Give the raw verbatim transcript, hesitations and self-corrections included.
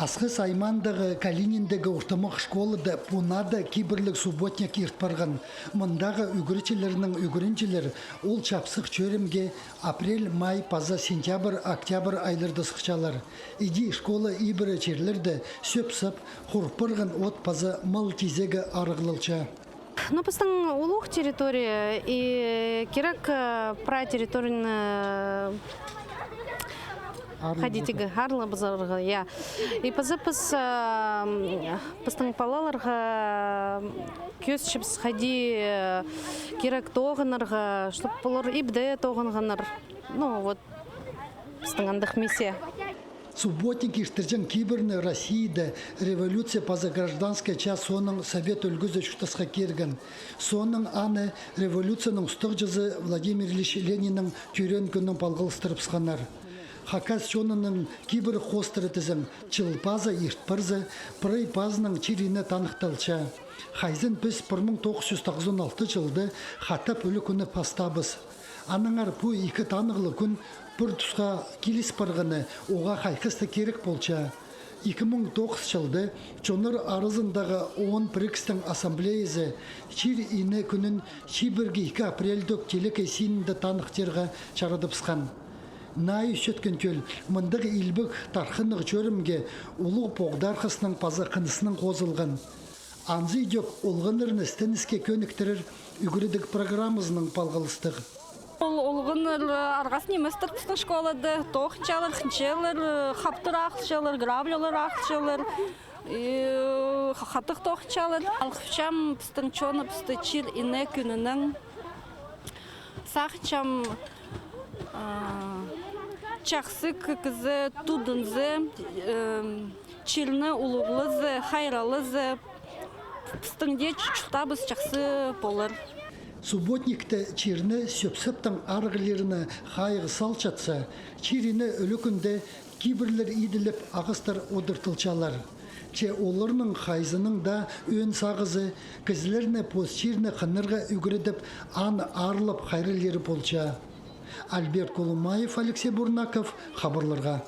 Асхыс аймаандағы Калининдегі ортымах школада пу нада кибірліг субботник ирт парған. Мындағы ӱгретчілернің ӱгренҷілер ол чапсых чӧрімге апрель, май паза сентябрь, октябрь айларда сыхчалар. Иди школа ибіре чирлерде сӧп-сап, хур парған от паза мал тизегі арығлалча. Ну, пістің улуғ территория, и кирек, э, прай территорияны, э, ходить иге, арлабызарға, я. И паза піс, э, м, пістің палаларға кӧзітчебіс, хайди, э, кирек тоғынарға, чтоб олар ибде тоғынғаннар. Ну, вот, пістің андағ миссия. Субботник иртірҷең кибірні Россияда революция паза гражданскай час соонаң совет ӱлгӱзі чуртасха кирген. Соонаң аны революцияның устағҷызы Владимир Ильич Лениннің тӧреен кӱнінең палғалыстырыбысханнар. Хакас чонының кибір хоостыра тізең, чыл паза ирт парза, прай пазынаң чир-ине таныхталча. Хайзын піс пір муң тоғыс чӱс тоғызон алты чылда хатап ӱлӱкӱнні пастаабыс. Аннаңар пу ікі танығлығ кӱн пір тусха киліс парғаны уғаа хайхас таа кирек полча. Ікі муң тоғыс чылда чоннар аразындағы ООН пірігістің ассамблеязы чир-ине кӱнін чибіргі ікі апрельдегі телекей синінде таныхтирға чарадыбысхан. Наа ӧсчеткен тӧл мындағ илбек тархыннығ чӧрімге улуғ поғдархаснаң паза хыныснаң хозылған. Анзы идӧк олғаннарны істеніске кӧніктірер ӱгредіг программазынаң палғалыстығ. Ол олғаннар арғаа ниместір пістің школада. Тоғынчалар, хынчалар, хаптар ағылчалар, граблялар ағылчалар. И хатығ тоғынчалар. Алғыпчам пістің чоныбысты чир-ине кӱнінең. Сағынчам, а, чахсы кізі тудынза, эм, чирні улуғлаза, хайраллаза, пістің дее чуртабыс чахсы полар. Субботникте чирні сӧп-саптаң арығлирына хайығ салчатса, чир-ине ӱлӱкӱнде кибірлер иділіп, ағастар одыртылчалар. Че оларның хайзының даа ӧӧн сағызы кізілерні пос чирні хынарға ӱгредіп, аны аарлап хайраллиры полча. Альберт Кулумаев, Алексей Бурнаков, хабарларға.